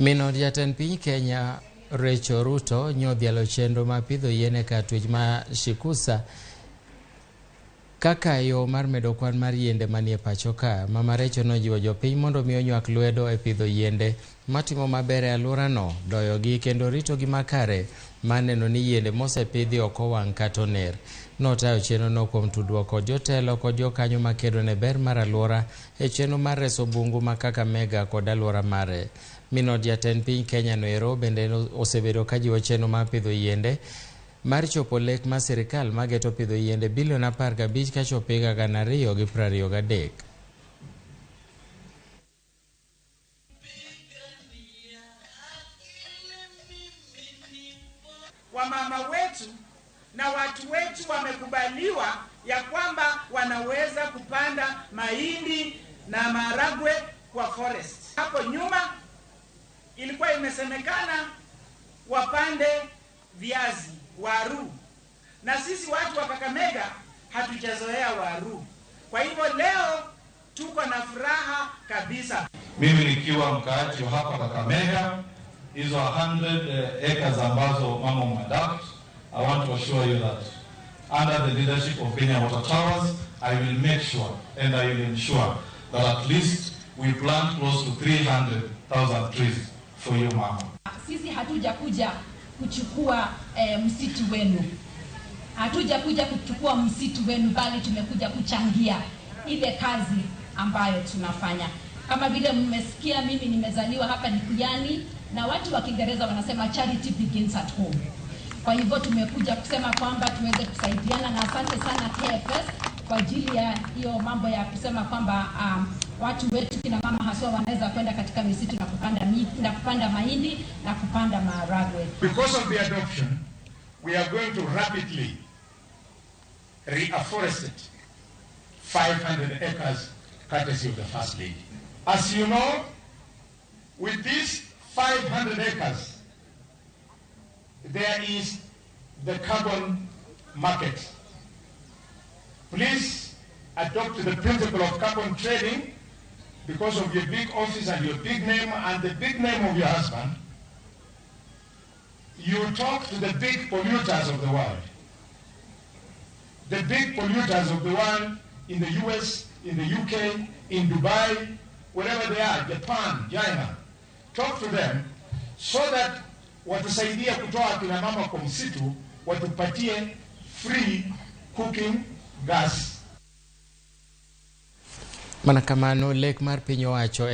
Min od jatend piny Kenya Rachel Ruto nyodhialo chenro mar pidho yien e kar twech ma Shikusa kaka yo mar medo kwan mar yiende manie pacho ka. Mama Rachel nojiwo jopiny mondo mi onywak lwedo e pidho yiende matimo maber e alworano, doyogi kendo ritogi makare mar neno ni yiende mosepidhi ok owang' kata oner. Notayo chenrono kuom tudruok kod jotelo kod jokanyo makedo ne ber mar alwora e chenro mar reso bungu ma Kakamega kod alwora mare. Min od jatend piny Kenya noero bende osebedo kajiwo chenro mar pidho yiende mar chopo lek mar sirikal mageto pidho yiende bilion 15 kachopo higa 2023. Wamama wetu na watu wetu wamekubaliwa ya kwamba wanaweza kupanda mahindi na maharagwe kwa forest. Hapo nyuma ilikuwa imesemekana wapande viazi, waru, na sisi watu wa Kakamega hatujazoea waru. Kwa hivyo leo tuko na furaha kabisa. Mimi nikiwa mkaaji wa hapa Kakamega, hizo 100 acres ambazo mama umeadopt, I want to assure you that under the leadership of Kenya Water Towers, I will make sure and I will ensure that at least we plant close to 300,000 trees for you, mama. Sisi hatujakuja kuchukua msitu wenu. Hatujakuja kuchukua msitu wenu, bali tumekuja kuchangia ile kazi ambayo tunafanya. Kama vile mmesikia, mimi nimezaliwa hapa Likuyani, na watu wa Kiingereza wanasema charity begins at home. Kwa hivyo tumekuja kusema kwamba tuweze kusaidiana, na asante sana KFS kwa ajili ya hiyo mambo ya kusema kwamba watu wetu kina mama haswa wanaweza kwenda katika misitu na kupanda miti, na kupanda mahindi na kupanda maharagwe. Because of the adoption, we are going to rapidly reafforestate 500 acres courtesy of the First Lady. As you know, with these 500 acres, there is the carbon market. Please adopt the principle of carbon trading because of your big office and your big name and the big name of your husband. You talk to the big polluters of the world. The big polluters of the world in the US, in the UK, in Dubai, wherever they are, Japan, China. Talk to them so that watusaidia kutoa kina mama kwa msitu, watupatie free cooking gas. Mana kamano lek mar piny owacho.